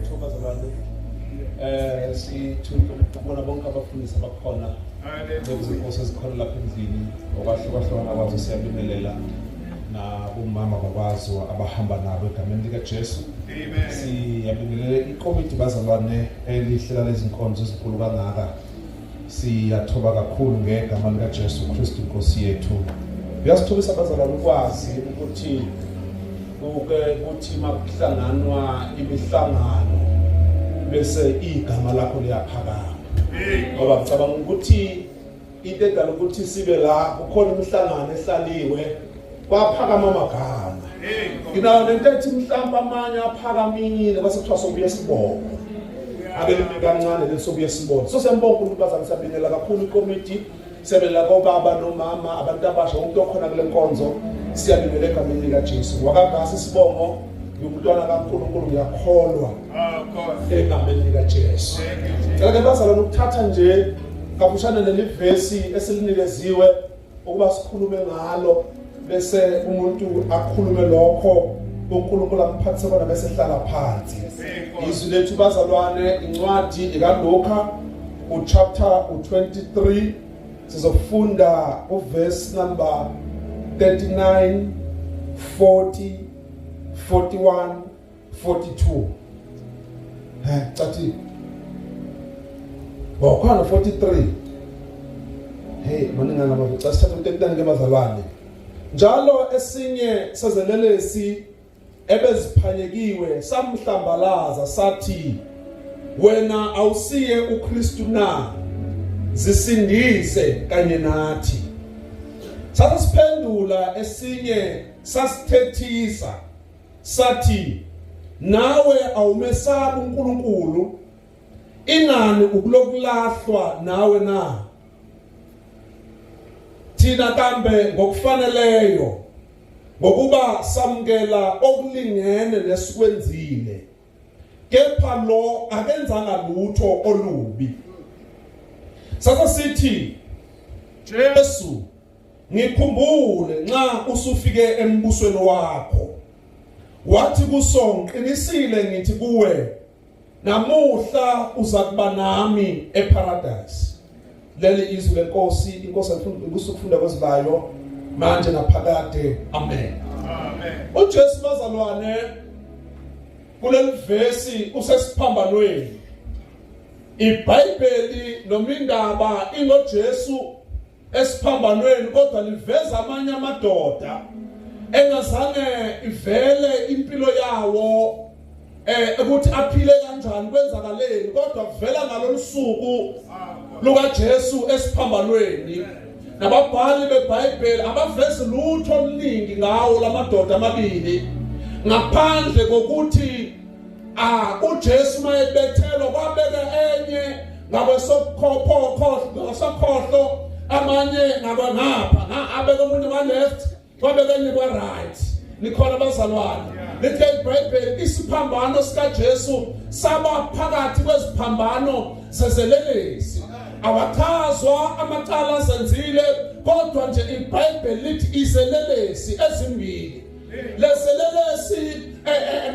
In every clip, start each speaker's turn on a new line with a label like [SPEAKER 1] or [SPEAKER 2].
[SPEAKER 1] Lutho bazalwane. Sithule ukubona bonke abafundisi abakhona. Nezinkosi ezikhona lapha endlini ngokwahlukahlukana kwazo siyabingelela nabomama bakwazo abahamba nabo egameni likaJesu.
[SPEAKER 2] Amen.
[SPEAKER 1] Siyabingelela ikomiti bazalwane elihlela lezi nkonzo ezinkulu kangaka. Siyathoba kakhulu ngegama likaJesu Kristu Nkosi yethu. Kuyasithobisa bazalwane ukwazi ukuthi kuke kuthi makuhlanganwa imihlangano bese igama lakho liyaphakama. Ngoba ngicabanga ukuthi into edala ukuthi sibe la kukhona imihlangano ehlaliwe kwaphakama amagama. Nginayo nento ethi mhlawumbe amanye aphakamile kwase kuthiwa sobuye sibonge. Ake lime kancane lesobuye sibonge. So siyambonga uNkulunkulu bazalwane, siyabingelela kakhulu ikomiti, siyabingelela kobaba nomama, abantu abasha, wonke okhona kule nkonzo, siyabingelela egameni likaJesu. Wakagasi isibongo, ngumntwana kaNkulunkulu, ngiyakholwa egameni likaJesu. Cela ke bazalwane ukuthatha nje kafushane leli vesi esilinikeziwe ukuba sikhulume ngalo, bese umuntu akhulume lokho uNkulunkulu amphathise kona bese hlala phansi. Izwi lethu bazalwane, incwadi ikaLuka uchapter u23, sizofunda uverse number 39, 40, 41, 42. He, cathi wakhona 43. Hey, maningana mavuca sithatha u39 ke bazalwane. Njalo esinye sezelelesi ebeziphanyekiwe samhlambalaza sathi, wena awusiye uKristu na? Zisindise kanye nathi. Sasiphendula esinye sasithethisa sathi, nawe awumesabi uNkulunkulu, ingani ukulokulahlwa nawe na? Thina kambe ngokufaneleyo, ngokuba samukela okulingene nesikwenzile, kepha lo akenzanga lutho olubi. Sase sithi, Jesu, ngikhumbule nxa usufike embusweni wakho. Wathi kuso, ngiqinisile ngithi kuwe, namuhla uzakuba nami eParadise. Leli izwi lenkosi, inkosi ayifunda ukufunda kwezibayo manje naphakade. Amen.
[SPEAKER 2] Amen.
[SPEAKER 1] uJesu bazalwane kuleli vesi usesiphambanweni. IBhayibheli noma indaba ingoJesu esiphambanweni, kodwa liveza amanye amadoda engazange ivele impilo yawo ukuthi aphile kanjani, kwenzakaleni, kodwa kuvela ngalolu suku lukaJesu esiphambanweni. Nababhali beBhayibheli abavezi lutho oluningi ngawo lamadoda amabili, ngaphandle kokuthi uJesu mayebethelwa kwabeka enye ngakwesokhohlo, amanye ngakwangapha, abeka omunye kwa left, kwabeka enye kwa right. Nikhona bazalwane? Lithi iBhayibheli isiphambano sikaJesu saba phakathi kweziphambano zezelelesi. Awachazwa amacala azenzile, kodwa nje iBhayibheli lithi izelelesi ezimbili. Leselelesi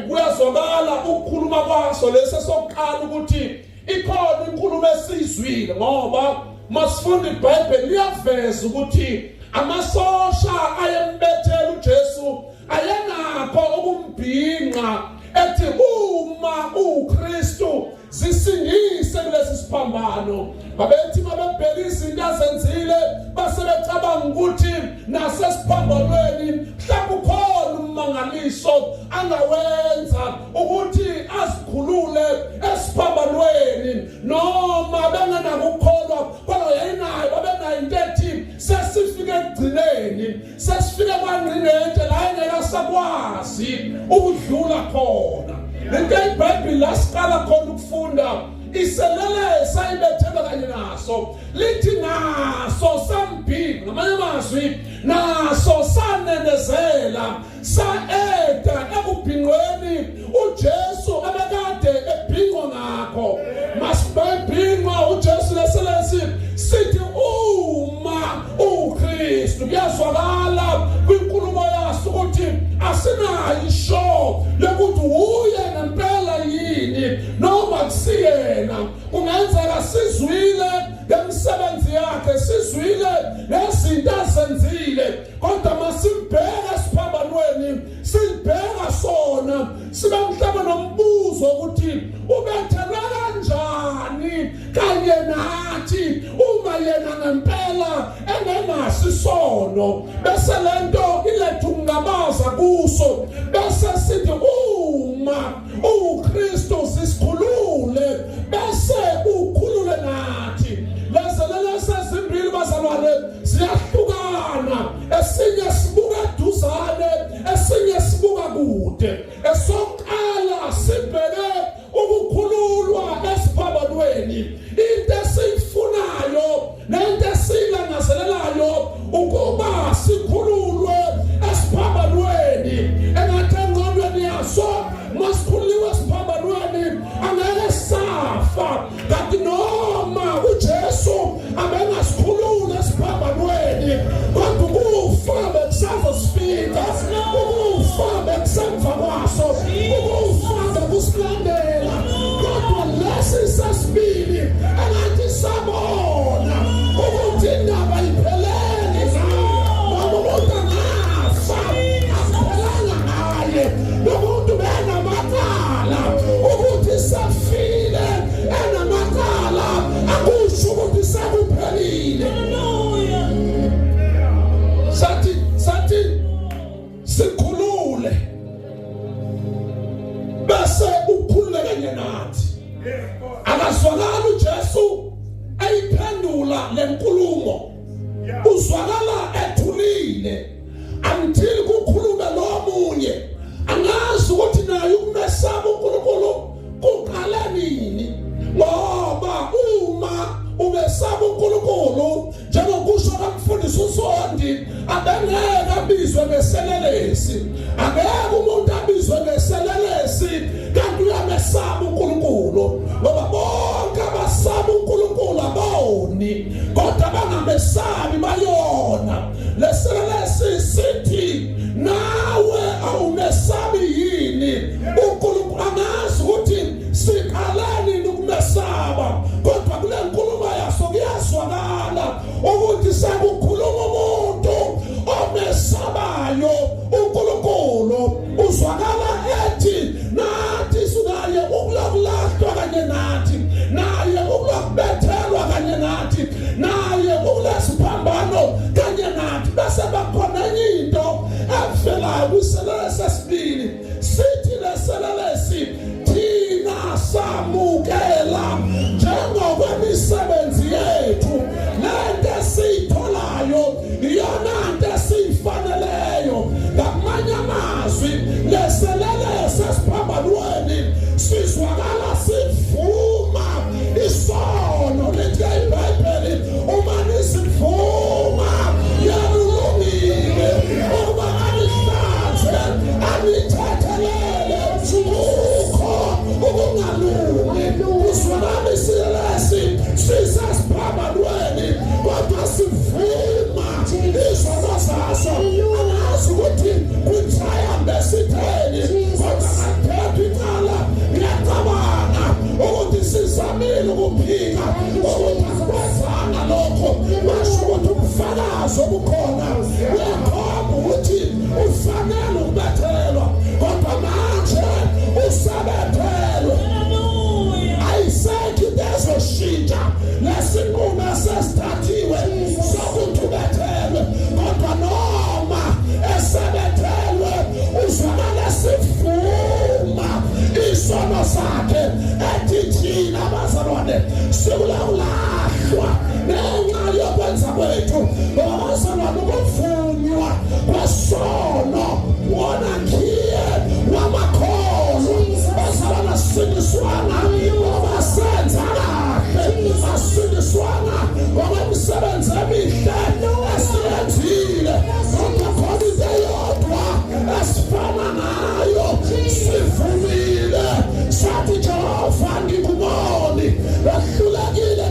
[SPEAKER 1] kuyazwakala ukukhuluma kwaso lesi sokuqala ukuthi ikhona inkulumo esizwile, ngoba masifunda iBhayibheli liyaveza ukuthi amasosha ayembethela uJesu ayenakho ukumbhinqa ethi uma uKristu zisindise kulesi siphambano. Babethi babebheka izinto azenzile base becabanga ukuthi nasesiphambanweni mhlawumbe ukhona ummangaliso angawenza ukuthi azikhulule esiphambanweni, noma bengenakukholwa kodwa yayinayo, babenayo into ethi sesifike ekugcineni, sesifike kwangqinente la engeke asakwazi ukudlula khona. Lento iBhayibheli lasiqala khona ukufunda iselele sayibethelwa kanye naso, lithi naso sambhika, ngamanye amazwi naso sanenezela, saeda ekubhinqweni uJesu abekade ebhinqwa ngakho. Masibhinqwa uJesu leselesi sithi uma uKristu, kuyazwakala kwinkulumo yaso ukuthi asinayo isho yokuthi uye ngempela yini.
[SPEAKER 2] yena. Kungenzeka sizwile ngemisebenzi yakhe, sizwile nezinto azenzile, kodwa masimbheka esiphambanweni, sibheka sona, sibe mhlawumbe nombuzo ukuthi ubethelwe kanjani kanye nathi uma yena ngempela engenaso isono. Bese lento iletha ukungabaza kuso, bese sithi uma uKristu sisikhulule, bese ukhulule nathi. Lezelelesi ezimbili bazalwane ziyahlukana, esinye sibuka eduzane, esinye sibuka kude. Esokuqala sibheke ukukhululwa esiphambanweni, into esiyifunayo nento esiyilangazelelayo ukuba sikhululwe esiphambanweni. Engathi engqondweni yaso masikhululiwe esiphambanweni angeke safa, kanti noma uJesu abengasikhulula esiphambanweni, kodwa ukufa bekusazosifika, ukufa bekusemva kwaso, ukufa bekusilandela. Kodwa lesi sesibili engathi sabona ukuthi indaba iphelele, ngoba umuntu angafa akuphelanga ngaye, nomuntu benamacala, ukuthi safile enamacala akusho ukuthi sekuphelile. Sathi sikhulule, bese ukhulule kanye nathi. Akazwakala uJesu ayiphendula lenkulumo, uzwakala ethulile until kukhulume lo munye. Angazi ukuthi naye ukumesaba uNkulunkulu kuqale nini, ngoba uma umesaba uNkulunkulu njengokusho kamfundisi uZondi, abengeke abizwe ngeselelesi. Angeke umuntu abizwe ngeselelesi kanti uyamesaba uNkulunkulu, ngoba bonke abasaba uNkulunkulu aboni, kodwa abangamesabi bayona. Leselelesi sithi nawe awumesabi yini uNkulunkulu? Angazi ukuthi siqala nini ukumesaba, kodwa kule nkulumo yaso kuyazwakala ukuthi sekukhuluma umuntu omesabayo uNkulunkulu. Uzwakala ethi nathi sinaye ukulokulahlwa kanye nathi, naye ukulokubethelwa kanye nathi, naye ukulesiphambano kanye nathi. Bese bakhona enye into evelayo kwiselele sesibili, sithi leselelesi thina samukela njengokwemisebenzi yethu, lento esiyitholayo iyona nto esiyifaneleyo. Ngamanye amazwi, leselelesi esiphambanweni sizwakala sivuma isono. Lithi iBhayibheli, uma nisivuma yena ulungile ukuba anihlanze anithethelele kukho ukungalungi. Uzwakala isilelesi sisesiphambanweni, kodwa sivuma izono zaso. Angazi ukuthi kwi-triumph esitheni, kodwa ngathetha icala, ngiyacabanga ukuthi sizamile ukuphika ukuthi asikwenzanga lokho. Basho ukuthi ubufakazi obukhona uyakhomba ukuthi ufanele ukubethelwa, kodwa manje usebethelwe, ayisekho into ezoshintsha lesinqumo esesithathiwe sokuthi ubethelwe. Kodwa noma esebethelwe, uzwakala sivuma isono sakhe, ethi thina bazalwane sikulawulahlwa ngenxa yokwenza kwethu. Ngoba bazalwane, ukuvunywa kwesono wona khiye wamakholwa. Bazalwane, asindiswanga ngoba senza kahle, asindiswanga ngokwemisebenzi emihle esiyenzile, kodwa khona into eyodwa esifana ngayo: sivumile sathi, Jehova, ngingumoni, wehlulekile.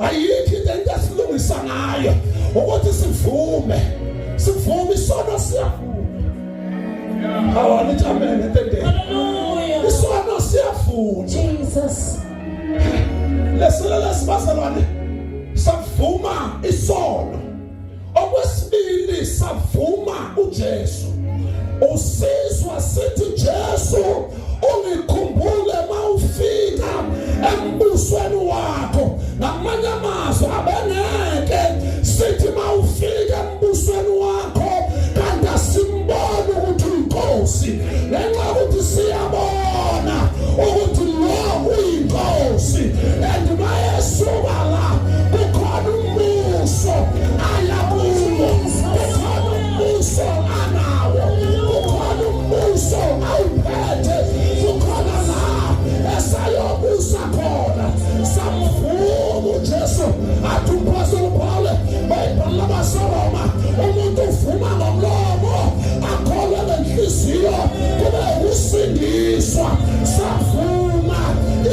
[SPEAKER 2] Ayikho into engasilungisa ngayo ukuthi sivume, sivume isono siyavuma. Awanithi amen entendeni.
[SPEAKER 3] Hallelujah.
[SPEAKER 2] Isono siyavuma.
[SPEAKER 3] Jesus.
[SPEAKER 2] Leselele sibazalwane savuma isono. Okwesibili savuma uJesu. Usizwa sithi Jesu ungikhumbule mawufika embusweni wakho. Ngamanye amazwi abengeke sithi mawufika embusweni wakho kanti asimboni ukuthi uyinkosi ngenxa yokuthi siyabona ukuthi lo uyinkosi and mayesuka la kukhona umbuso aya kuwo, kukhona umbuso anawo, kukhona umbuso awuphethe, kukhona la esayobusa khona. Samvuma uJesu. Athi umphostoli uPaul bayibhala baseRoma, umuntu uvuma ngomlomo akholwe ngenhliziyo kube ukusindiswa. Savuma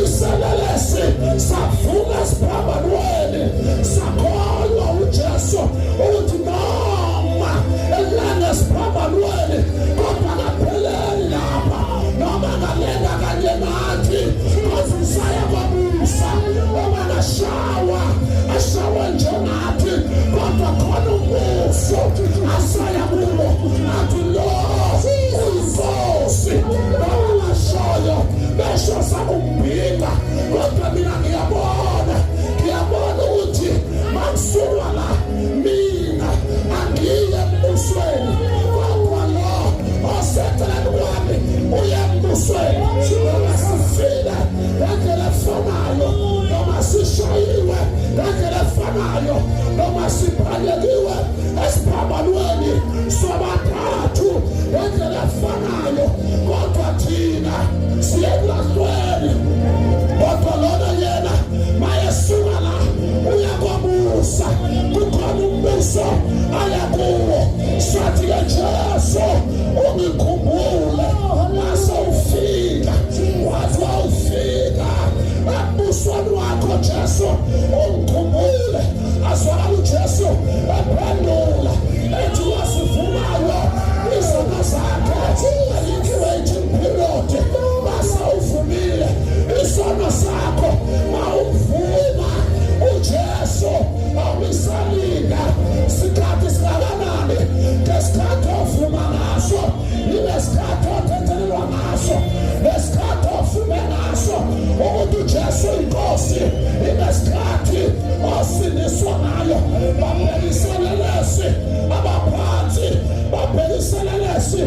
[SPEAKER 2] iselelesi, savuma esiphambanweni, sakholwa uJesu ukuthi noma elanga esiphambanweni kodwa akapheleli lapha, noma ngalenga kanye nathi kodwa usaya kwabusa, noma ngashawa ashawe njengathi kodwa khona umbuso asaya kuwo. Athi lo uyinkosi, noma ngashoyo besho sakumbhinga, kodwa mina ngiyabona, ngiyabona ukuthi makusuka la mina angiye embusweni, kodwa lo oseceleni kwami uye embusweni. Noma sifile ngendlela efanayo, noma sishayiwe ngendlela efanayo, noma siphanyekiwe esiphambanweni sobathathu ngendlela efanayo, kodwa thina siye ekulahlweni, kodwa lona yena mayesuka la uya kwabusa, kukhona umbuso aya kuwo. Sathi-ke Jesu ungikhumbule mase ufika. Wathi wawufika embusweni wakho Jesu ungikhumbule. Azwakala uJesu ephendula ethi wasivumayo izono zakhe, ayikho waiting period. Mase uvumile isono sakho, mawuvuma uJesu awusalinda sikhathi singakanani. Ngesikhathi ovuma ngaso yilesikhathi othethelelwa ngaso, lesikhathi ovume ngaso ukuthi uJesu inkosi inesikhathi osindiswa ngayo. Babhekiselelesi abaphansi, babhekiselelesi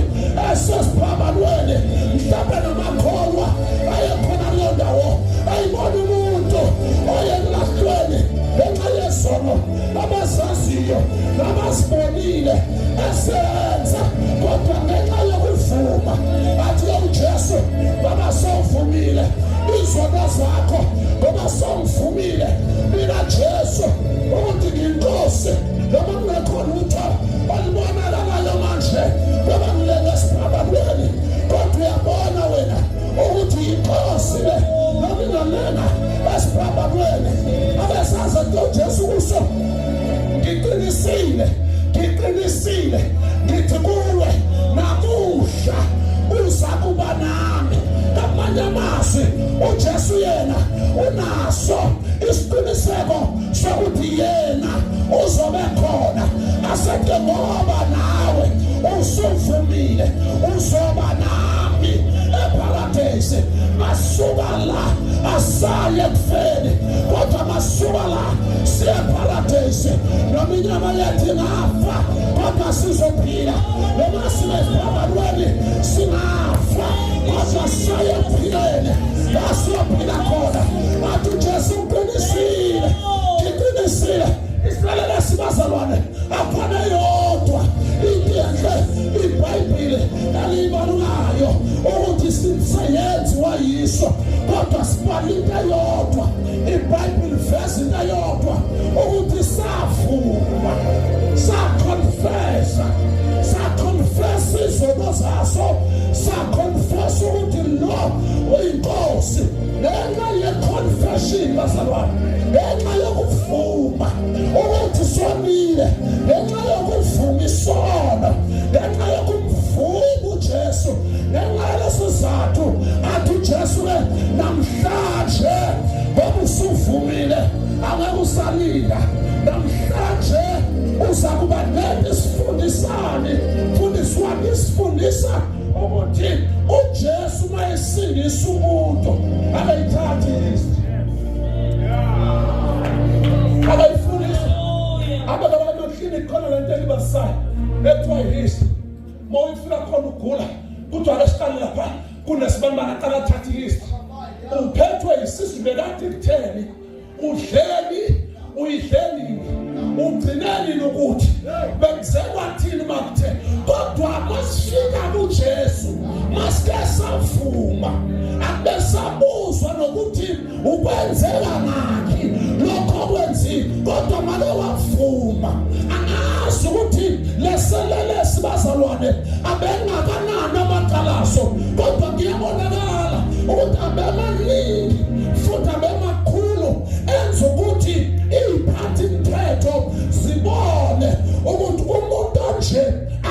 [SPEAKER 2] esesiphambanweni, mhlawumbe namakholwa ayekhona kuleyo ndawo ayibona umuntu oyekulahlweni ngenxa yezono abazaziyo nabazibonile esenza, kodwa ngenxa yokuvuma athi uJesu baba sewuvumile izono zakho, ngoba sewuvumile mina Jesu ukuthi ngiyinkosi, noma kungekho lutho olubonakalayo manje ngoba ngilele esiphambanweni, kodwa uyabona wena ukuthi inkosi le noma ingalenga esiphambanweni. Abesazi ukuthi uJesu kusho ngiqinisile, ngiqinisile ngithi kuwe namuhla uza kuba nami. Ngamanye amazwi uJesu yena unaso isiqiniseko sokuthi yena uzobe khona asethe, ngoba nawe usuvumile uzoba nami eparadesi. Masuka la asaye ekufeni, kodwa masuka la siye eparadesi. Noma inyama yethu ingafa kodwa sizophila, noma sibe esiphambanweni singafa kodwa siye ekuphileni la siyophila khona. Athi uJesu ngiqinisile, ngiqinisile. Isilalele sibazalwane, akhona yodwa into enhle iBhayibheli eliyibalulayo ukuthi siyenziwa yiso, kodwa sibala into eyodwa. iBhayibheli veza into eyodwa ukuthi savuma, saconfessa, saconfessa izono zaso, saconfessa ukuthi lo uyinkosi. Ngenxa ye-confession bazalwane, ngenxa yokuvuma ukuthi sonile, ngenxa yokuvuma isono, ngenxa yokumvuma uJesu, ngenxa yaleso sizathu athi uJesu ke namhlanje ngoba usuvumile angeke usalinda, namhlanje uza kuba nento isifundisani fundiswani isifundisa ukuthi uJesu mayesindisa umuntu akayithathi history, akayifundisi abantu abamaklinikhi khona lento elibasayo ekuthiwa history. Uma uyifika khona ugula kuthiwa ake siqale lapha kunesibambana aqala athathe history, uphethwe yisisu bekade kutheni, udleni, uyidleni, ugcineni ukuthi benze kwathini uma kuthe. Kodwa masifika kuJesu masike savuma, akubesabuzwa nokuthi ukwenzeka ngakhi lokho kwenzile, kodwa make wavuma. Angazi ukuthi leselelesi bazalwane abengakanani amacalaso, kodwa kuyabonakala ukuthi abemaningi futhi abemakhulu, enza ukuthi iy'phathi mthetho zibone ukuthi umuntu onje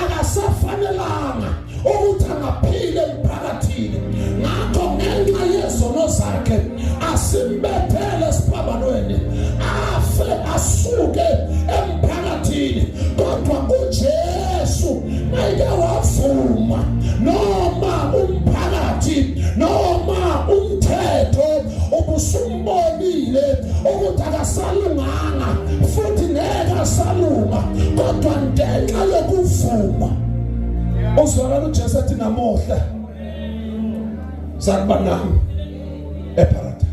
[SPEAKER 2] akasafanelanga ukuthi angaphila emphakathini. Ngakho ngenxa yezono zakhe asimbethele esiphambanweni afe asuke emphakathini. Kodwa uJesu mayike wavuma, noma umphakathi noma umthetho ubusumbonile ukuthi akasalunganga futhi ngeke asalunga, kodwa ngenxa yokuvuma uzwakala uJesu athi namuhla sakuba nami eparadise.